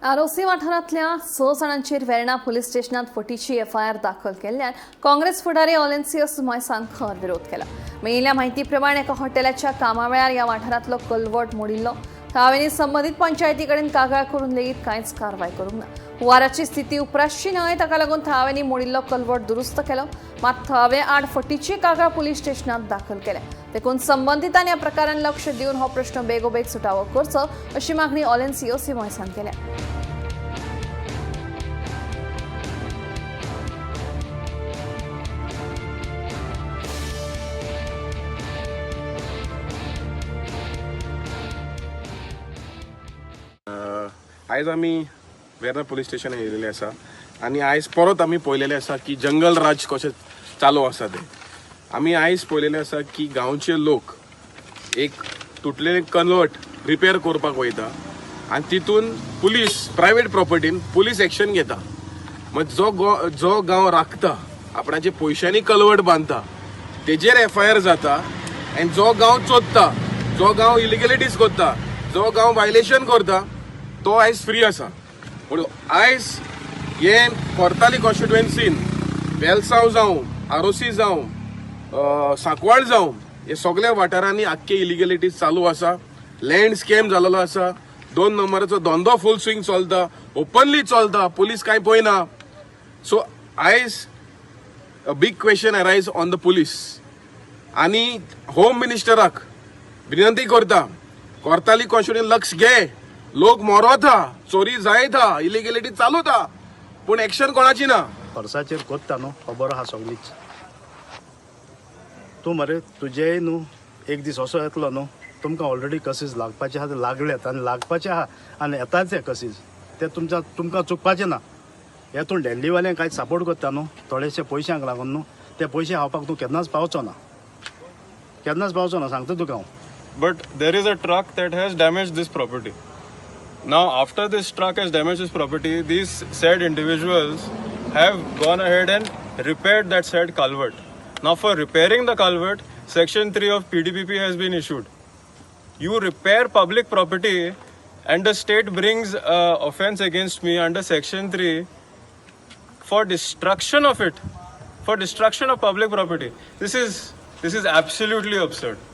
आरोसी वाठारांतल्या स जाणांचेर वेर्णा पुलीस स्टेशनात फटीची एफआयआर दाखल केल्ल्यान काँग्रेस फुडारी ऑलेन्सियस मोयसान खर विरोध केला. मेळिल्ल्या म्हायती प्रमाण एका हॉटेलाच्या कामा वेळार ह्या वाठारांतलो कलवट मोडिल्लो. थळाव्यांनी संबंदीत पंचायती कडेन कागाळ करून लेगीत कांयच कारवाय करूंक ना. हुंवाराची स्थिती उप्रासची न्हय ताका लागून थळाव्यांनी मोडिल्लो कलवट दुरुस्त केलो. मात थळावे आड फटीची कागाळ पुलीस स्टेशनात दाखल केल्या. देखून संबंदितांनी ह्या प्रकारान लक्ष दिवन हो प्रश्न बेगोबेग सुटावो करचो अशी मागणी ऑलेन्सियो मोयसान केल्या. आयज आमी वेर्ना पुलीस स्टेशन येयलेले आसा आनी आयज परत आमी पळयलेलें आसा की जंगल राज कशें चालू आसा तें. आमी आयज पळयलेलें आसा की गांवचे लोक एक तुटलेले कन्वर्ट रिपेर करपाक वयता आनी तितून पुलीस प्रायवेट प्रॉपर्टीन पुलीस एक्शन घेता. मग जो गांव राखता, आपणाचे पयशांनी कलवट बांदता, तेजेर एफआयआर जाता आनी जो गांव चोदता, जो गांव इलिगलिटीज करता, जो गांव वायलेशन करता, तो आयज फ्री आसा. पूण आयज हे कोर्ताली कॉन्स्टिट्युएन्सीन वेलसांव जावं, आरोसी जावं, सांकवाळ जावं, हे सगळ्या वाठारांनी आख्खे इलिगलिटीज चालू आसा. लँड स्कॅम जालेलो आसा. दोन नंबराचो धंदो फूल स्विंग चलता, ओपनली चलता, पुलीस कांय पळयना. सो आयज a big question arise on the police आनी होम मिनिस्टराक विनंती करता, कोर्ताली कॉन्स्टिट्युएन्सी लक्ष घे. लोक मरोता, चोरी जायता, इलिगलिटी चालूता, पूण एक्शन कोणाची ना. खर्चाचेर कोत्ता न्हू, खबर आहा सगळीच. तूं मरे तुजेय न्हू एक दीस असो येतलो न्हू, तुमकां ऑलरेडी कसीज लागपाचे आहा ते लागल्यात आनी लागपाचे आहा आनी येताच ते कसीज ते तुमच्या तुमकां चुकपाचे ना. हे तूं दिल्लीवाल्यांक कांय सपोर्ट करता न्हू थोडेशे पयशांक लागून न्हू, ते पयशे खावपाक तूं केन्नाच पावचो ना, केन्नाच पावचो ना, सांगता तुका हांव. But there is a truck that has damaged this property. Now, after this truck has damaged this property, these said individuals have gone ahead and repaired that said culvert. Now, for repairing the culvert, Section 3 of PDPP has been issued. You repair public property, and the state brings offense against me under Section 3 for destruction of it, for destruction of public property. This is absolutely absurd.